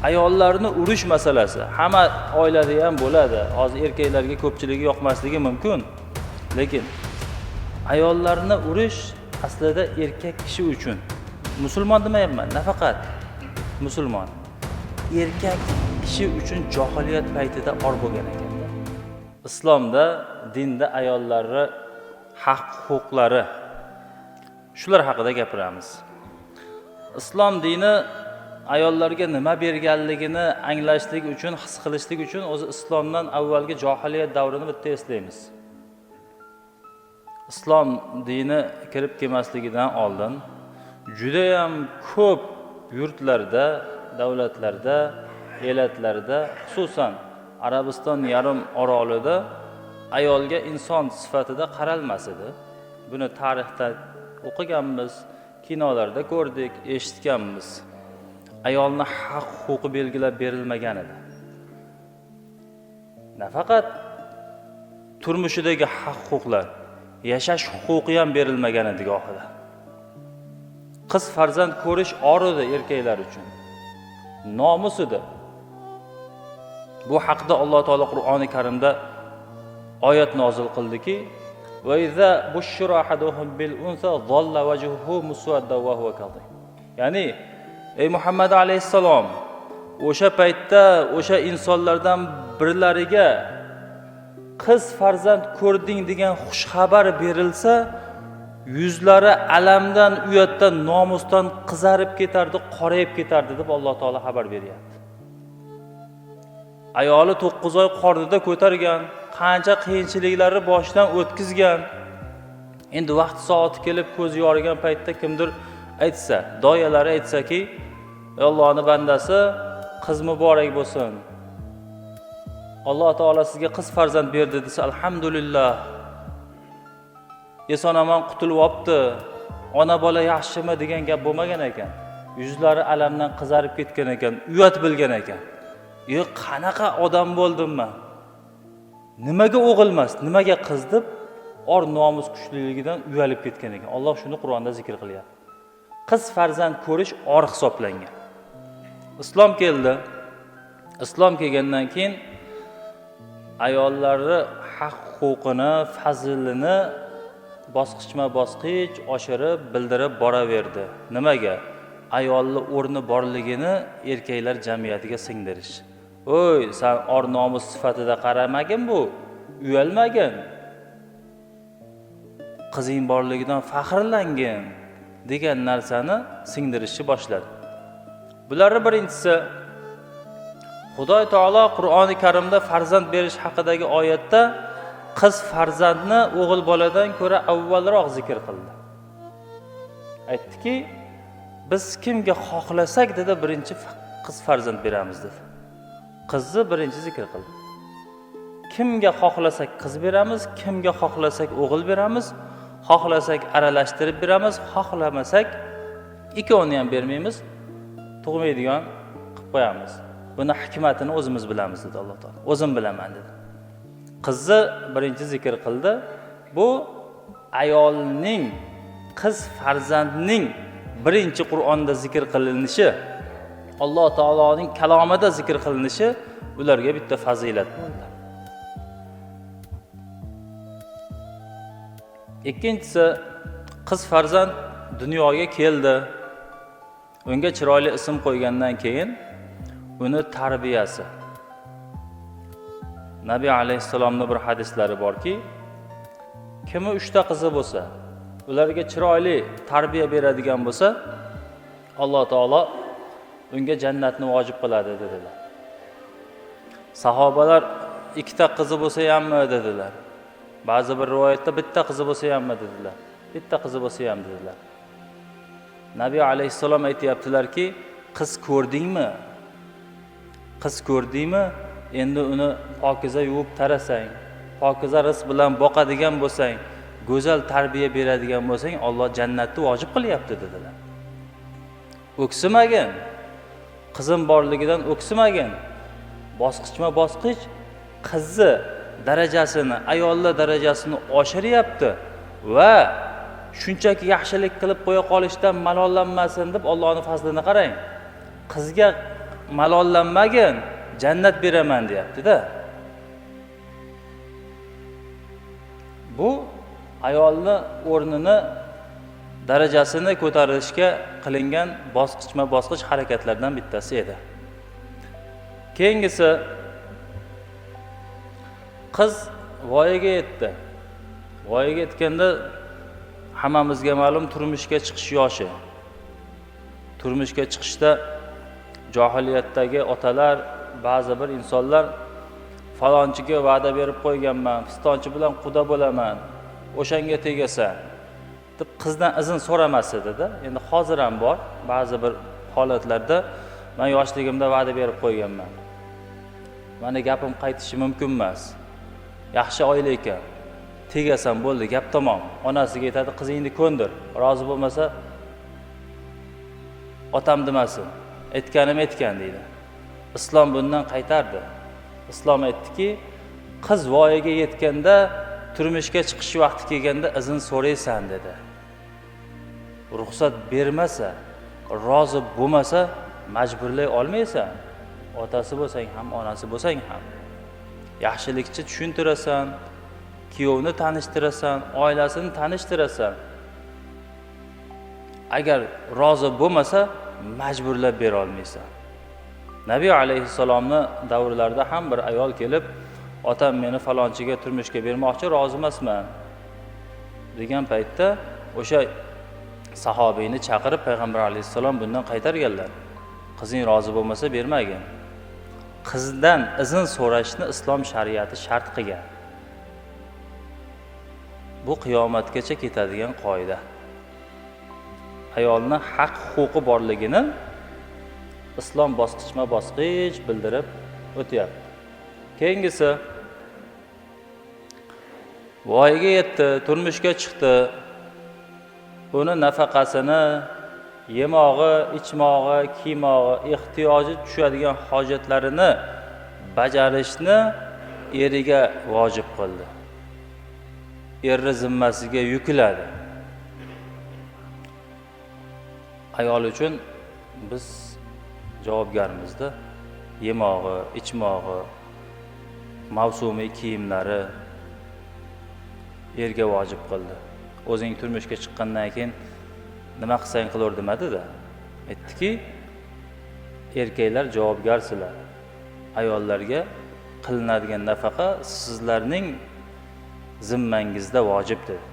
Ayollarni urish masalasi hamma oilada ham bo'ladi. Hozir erkaklarga ko'pchiligi yoqmasligi mumkin. Lekin ayollarni urish aslida erkak kishi uchun, musulmon demayapman, nafaqat musulmon, erkak kishi uchun johiliyat paytida or bo'lgan ekanda. Islomda, dinda ayollarni haq-huquqlari, shular haqida gapiramiz. Islom dini ayollarga nima berganligini anglashlik uchun, his qilishlik uchun o'zi islomdan avvalgi johiliyat davrini bitta eslaymiz. Islom dini kirib kelmasligidan oldin juda ham ko'p yurtlarda, davlatlarda, elatlarda, xususan Arabiston yarim orolida ayolga inson sifatida qaralmas edi. Buni tarixda o'qiganmiz, kinolarda ko'rdik, eshitganmiz. Ayolni haq huquqi belgilab berilmagan edi. Nafaqat turmushidagi haq huquqlar, yashash huquqi ham berilmagan edi gohida. Qiz farzand ko'rish or edi erkaklar uchun. Nomus edi. Bu haqda Alloh taolo Qur'oni Karimda oyat nozil qildiki: "Va iza bushshira ahaduhum bil unsa zalla wajhuhu muswaddan va huwa kadhib." Ya'ni ey Muhammad alayhissalom, o'sha paytda o'sha insonlardan birlariga qiz farzand ko'rding degan xush xabar berilsa, yuzlari alamdan, uyatdan, nomusdan qizarib ketardi, qorayib ketardi deb Alloh taolo xabar beryapti. Ayoli 9 oy qornida ko'targan, qancha qiyinchiliklarni boshidan o'tkazgan. Endi vaqt soati kelib ko'zi yorigan paytda kimdir aytsa, doyalari aytsaki, Allohning bandasi, qiz muborak bo'lsin. Alloh taolo sizga qiz farzand berdi desa, alhamdulillah. Eson omon qutulib olibdi. Ona bola yaxshimi degan gap bo'lmagan ekan. Yuzlari alamdan qizarib ketgan ekan, uyat bilgan ekan. E, qanaqa odam bo'ldim men? Nimaga o'g'il emas, nimaga qiz deb or nomus kuchliligidan uyalib ketgan ekan. Alloh shuni Qur'onda zikr qilyapti. Qiz farzand ko'rish or hisoblangan. Islom keldi. Islom kelgandan keyin ayollarni haq huquqini, fazilini bosqichma-bosqich oshirib, bildirib boraverdi. Nimaga? Ayolni o'rni borligini erkaklar jamiyatiga singdirish. Oy, sen or nomus sifatida qaramagin bu, uyalmagin. Qizing borligidan faxrlangin degan narsani singdirishni boshladi. Bularning birinchisi, Xudoy taolo Qur'oni Karimda farzand berish haqidagi oyatda qiz farzandni o'g'il boladan ko'ra avvalroq zikr qildi. Aytdiki, biz kimga xohlasak dedi, birinchi qiz farzand beramiz dedi. Qizni birinchi zikr qildi. Kimga xohlasak qiz beramiz, kimga xohlasak o'g'il beramiz, xohlasak aralashtirib beramiz, xohlamasak ikkovini ham bermaymiz, tug'maydigan qilib qo'yamiz. Buni hikmatini o'zimiz bilamiz dedi Alloh taolo. O'zim bilaman dedi. Qizni birinchi zikr qildi. Bu ayolning, qiz farzandning birinchi Qur'onda zikr qilinishi, Alloh taoloning kalomida zikr qilinishi ularga bitta fazilat bo'ldi. Ikkinchisi, qiz farzand dunyoga keldi. Unga chiroyli ism qo'ygandan keyin uni tarbiyasi. Nabiy alayhissalomning bir hadislari borki, kimi 3 ta qizi bo'lsa, ularga chiroyli tarbiya beradigan bo'lsa, Alloh taolo unga jannatni vojib qiladi dedilar. Sahobalar 2 ta qizi bo'lsa hammi dedilar. Ba'zi bir rivoyatda bitta qizi bo'lsa hammi dedilar. Bitta qizi bo'lsa ham dedilar. Nabiy alayhissalom aytayaptilarki, qiz ko'rdingmi? Qiz ko'rdingmi? Endi uni pokiza yuvib tarasang, pokiza rizq bilan boqadigan bo'lsang, go'zal tarbiya beradigan bo'lsang, Alloh jannatni vojib qilyapti dedilar. O'ksimagin. Qizim borligidan o'ksimagin. Bosqichma-bosqich qizni darajasini, ayollar darajasini oshiryapti va shunchaki yaxshilik qilib qo'ya qolishdan malollanmasin deb Allohning fazlini qarang. Qizga malollanmagin, jannat beraman deyapti-da. Bu ayolni o'rnini, darajasini ko'tarilishga qilingan bosqichma-bosqich harakatlardan bittasi edi. Keyingisi, qiz voyaga yetdi. Voyaga yetganda hammamizga ma'lum turmushga chiqish yoshi. Turmushga chiqishda johiliyatdagi otalar, ba'zi bir insonlar falonchiga va'da berib qo'yganman, fistonchi bilan quda bo'laman, o'shanga tegasan deb qizdan izn so'ramas edi-da. Endi hozir ham bor ba'zi bir holatlarda, men yoshligimda va'da berib qo'yganman, meni gapim qaytishi mumkin emas, yaxshi oila ekan, tegasan bo'ldi, gap tamom. Onasiga aytadi, qizingni ko'ndir, rozi bo'lmasa otam demasin, aytganim aytgan deydi. Islom bundan qaytardi. Islom aytdiki, qiz voyaga yetganda, turmushga chiqish vaqti kelganda izn so'raysan dedi. Ruxsat bermasa, rozi bo'lmasa majburlay olmaysan. Otasi bo'lsang ham, onasi bo'lsang ham. Yaxshilikcha tushuntirasan, kuyovni tanishtirasan, oilasini tanishtirasan. Agar rozi bo'lmasa majburlab bera olmaysan. Nabiy alayhissalomni davrlarida ham bir ayol kelib, otam meni falonchiga turmushga bermoqchi, rozi emasman degan paytda o'sha sahobiyni chaqirib payg'ambar alayhissalom bundan qaytarganlar. Qizing rozi bo'lmasa bermagin. Qizdan izn so'rashni islom shariati shart qilgan. Bu qiyomatgacha ketadigan qoida. Ayolning haq huquqi borligini islom bosqichma-bosqich bildirib o'tyapti. Keyingisi, voyaga yetdi, turmushga chiqdi. Uni nafaqasini, yemog'i, ichmog'i, kiymog'i, ehtiyoji tushadigan hojatlarini bajarishni eriga vojib qildi. Erni zimmasiga yukladi. Ayol uchun biz javobgarmizda. Yemog'i, ichmog'i, mavsumiy kiyimlari erga vojib qildi. O'zing turmushga chiqqandan keyin nima qilsang qilaver demadi-da. Aytdiki, erkaklar javobgarsizlar. Ayollarga qilinadigan nafaqa sizlarning zimmangizda vojib dedi.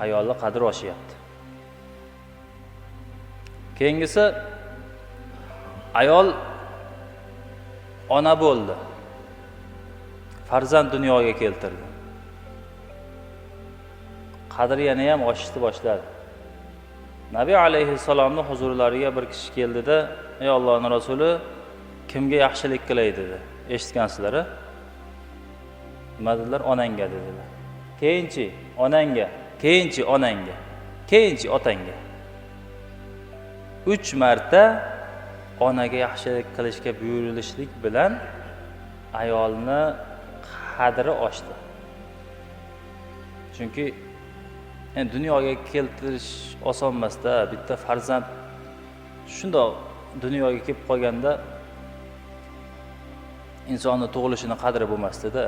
Ayolning qadri oshyapti. Keyingisi, ayol ona bo'ldi. Farzand dunyoga keltirdi. Qadri yana ham oshishni boshladi. Nabiy alayhissalomning huzurlariga bir kishi keldida, "Ey Allohning rasuli, kimga yaxshilik qilay?" dedi. Eshitgansizlar-a? Nima dedilar? Onangga dedilar. Keyinchi onangga, keyinchi onangga, keyinchi otangga. 3 marta onaga yaxshilik qilishga buyurilishlik bilan ayolni qadri oshdi. Chunki dunyoga keltirish oson emas-da, bitta farzand shundoq dunyoga kelib qolganda insonni tug'ilishini qadri bo'lmasdi-da.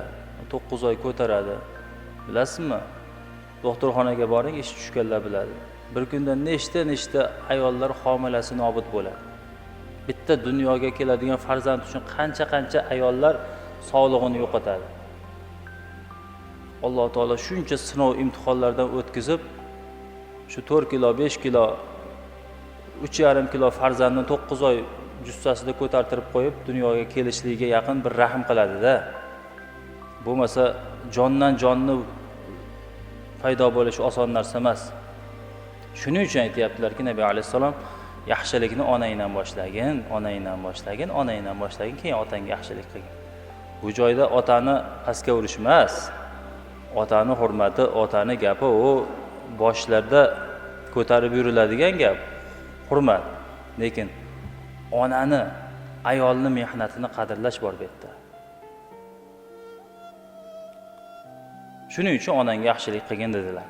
9 oy ko'taradi. Bilasizmi? Doktorxonaga boring, ish tushganlar biladi. Bir kunda nechta ayollar homilasi nobud bo'ladi. Bitta dunyoga keladigan farzand uchun qancha-qancha ayollar sog'lig'ini yo'qotadi. Alloh taolo shuncha sinov imtihonlardan o'tkazib, shu 4 kilo, 5 kilo, 3,5 kilo farzandni 9 oy jussasida ko'tartirib qo'yib, dunyoga kelishligiga yaqin bir rahm qiladi-da. Bo'lmasa jondan jonni paydo bo'lishi oson narsa emas. Shuning uchun aytayaptilarki, Nabiy alayhissalom yaxshilikni onangdan boshlagin, onangdan boshlagin, onangdan boshlagin, keyin otangga yaxshilik qilgin. Bu joyda otani pastga urish emas. Otani hurmati, otani gapi u boshlarda ko'tarib yuriladigan gap, hurmat. Lekin onani, ayolni mehnatini qadrlash bor bu yerda. Shuning uchun onangga yaxshilik qilgin dedilar.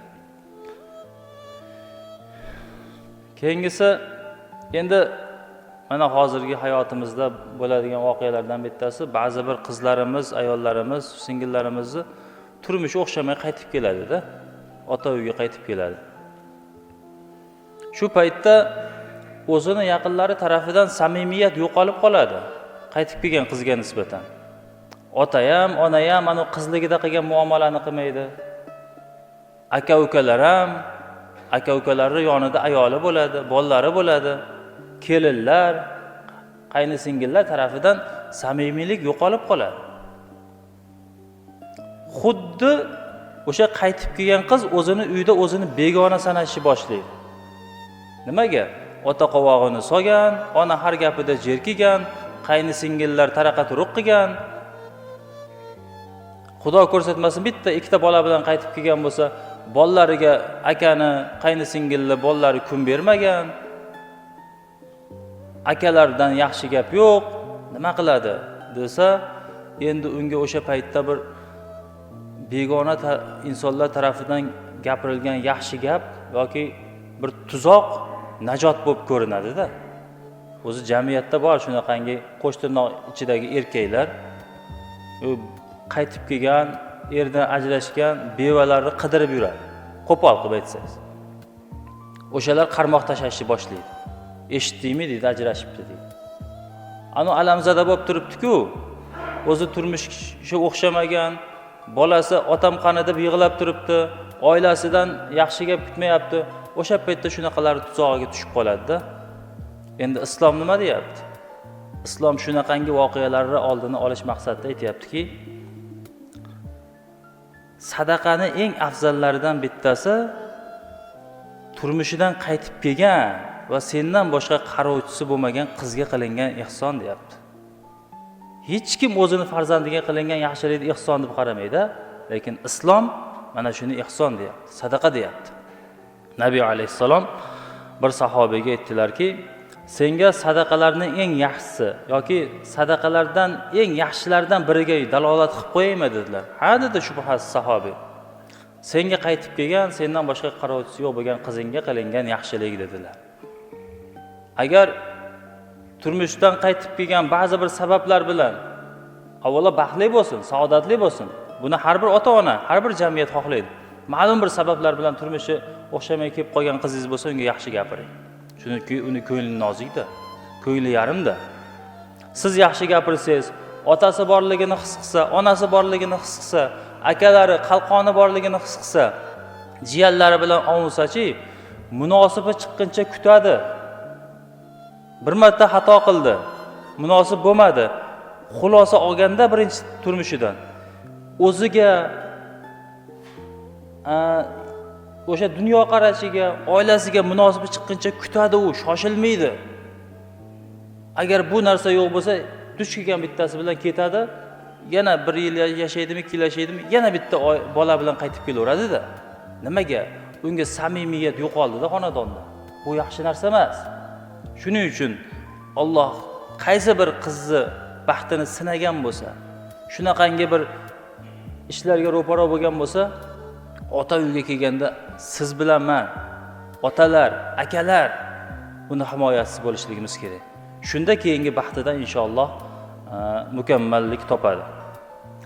Keyingisi, endi Mana hozirgi hayotimizda bo'ladigan voqealardan bittasi, ba'zi bir qizlarimiz, ayollarimiz, singillarimizni turmushi o'xshamay qaytib keladida, ota uyga qaytib keladi. Shu paytda o'zini yaqinlari tarafidan samimiyat yo'qolib qoladi qaytib kelgan qizga nisbatan. Ota ham, ona ham ana qizligida qilgan muomalani qilmaydi. Aka ukalar ham, aka ukalari yonida ayoli bo'ladi, bolalari bo'ladi. Kelinlar, qayni singillar tarafidan samimiylik yo'qolib qoladi. Xuddi o'sha qaytib kelgan qiz o'zini uyda o'zini begona sanashni boshlaydi. Nimaga? Ota qovog'ini solgan, ona har gapida jerkigan, qayni singillar taraqa-turuq qilgan. Xudo ko'rsatmasin, bitta ikkita bola bilan qaytib kelgan bo'lsa, bolalariga akani, qayni singilli bolalari kun bermagan. Akalardan yaxshi gap yo'q, nima qiladi desa, endi unga o'sha paytda bir begona insonlar tarafidan gapirilgan yaxshi gap yoki bir tuzoq najot bo'lib ko'rinadi-da. O'zi jamiyatda bor shunaqangi qo'shtirnoq ichidagi erkaklar, qaytib kelgan, erdan ajrashgan bevalarni qidirib yuradi. Qo'pol qilib aytsangiz. O'shalar qarmoq tashlashni boshlaydi. Eshitdingmi deydi, ajrashibdi deydi. Ana alamzada bo'lib turibdi-ku. O'zi turmush shu o'xshamagan, bolasi otam qani deb yig'lab turibdi, oilasidan yaxshi gap kutmayapti. O'sha paytda shunaqalar tuzog'iga tushib qoladi-da. Endi islom nima deyapti? Islom shunaqangi voqealarni oldini olish maqsadida aytayaptiki, sadaqani eng afzallaridan bittasi turmushidan qaytib kelgan va sendan boshqa qarovchisi bo'lmagan qizga qilingan ihson deyapti. Hech kim o'zini farzandiga qilingan yaxshilikni ihson deb qaramaydi, lekin islom mana shuni ihson deyapti, sadaqa deyapti. Nabiy alayhissalom bir sahobaga aytdilarki, senga sadaqalarning eng yaxshisi yoki sadaqalardan eng yaxshilaridan biriga dalolat qilib qo'yaymi dedilar. Ha dedi shubhasiz sahobiy. Senga qaytib kelgan, sendan boshqa qarovchisi yo'q bo'lgan qizingga qilingan yaxshilik dedilar. Agar turmushdan qaytib kelgan ba'zi bir sabablar bilan avvalo baxtli bo'lsin, saodatli bo'lsin. Buni har bir ota-ona, har bir jamiyat xohlaydi. Ma'lum bir sabablar bilan turmushi o'xshamay kelib qolgan qizingiz bo'lsa, unga yaxshi gapiring. Chunki uni ko'ngli nozikda, ko'ngli yarimda. Siz yaxshi gapirsangiz, otasi borligini his qilsa, onasi borligini his qilsa, akalari qalqoni borligini his qilsa, jiyanlari bilan ovunsachi, munosibi chiqquncha kutadi. Bir marta xato qildi, munosib bo'lmadi. Xulosa olganda birinchi turmushidan o'ziga, o'sha dunyoqarashiga, oilasiga munosibi chiqquncha kutadi u, shoshilmaydi. Agar bu narsa yo'q bo'lsa, duch kelgan bittasi bilan ketadi, yana bir yil yashaydimi, 2 yil yashaydimi, yana bitta bola bilan qaytib kelaveradi-da. Nimaga? Unga samimiyat yo'qoldi-da xonadonda. Bu yaxshi narsa emas. Shuning uchun Alloh qaysi bir qizni baxtini sinagan bo'lsa, shunaqangi bir ishlarga ro'paro bo'lgan bo'lsa, ota uyga kelganda siz bilan men, otalar, akalar uni himoyasiz bo'lishligimiz kerak. Shunda keyingi baxtidan inshaalloh mukammallik topadi.